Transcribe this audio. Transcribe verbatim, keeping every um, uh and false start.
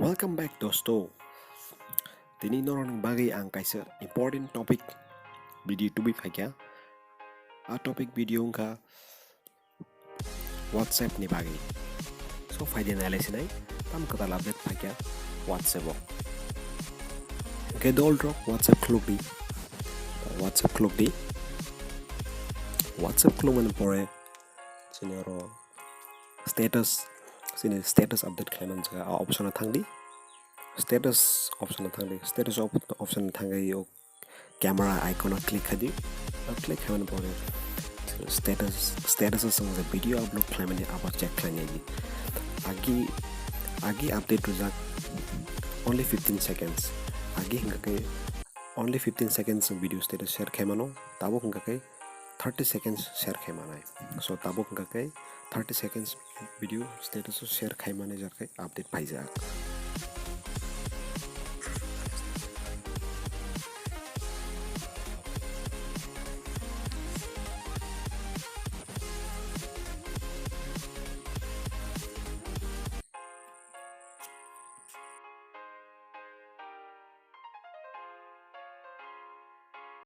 Welcome back, dosto. Tini norokni bagwi ang kaisa important topic video tubui phaikha. A topic video wngkha WhatsApp ni bagwi. So, phaidi nailaisinai, tam kwtal update phaikha WhatsApp o. Hwnkhe dol rok WhatsApp khulukdi. WhatsApp khulukdi. WhatsApp khulukmani pore chini oro status, chini status update khlaiman jaga a option o thangdi. Status option o thangdi. Status op-, option o thangwi o camera icon o click khaidi. O click khaimani pore status, status o chwng je video upload khlaimani abo check khlainai di. Agi, agi update rwjak only fifteen seconds. Agi hwnkha khe only fifteen seconds video status share khaimano. Tabuk hwnkha khe thirty seconds share khaimanai. So tabuk hwnkha khe thirty seconds video status o share khaimani jaga khe update phaijak.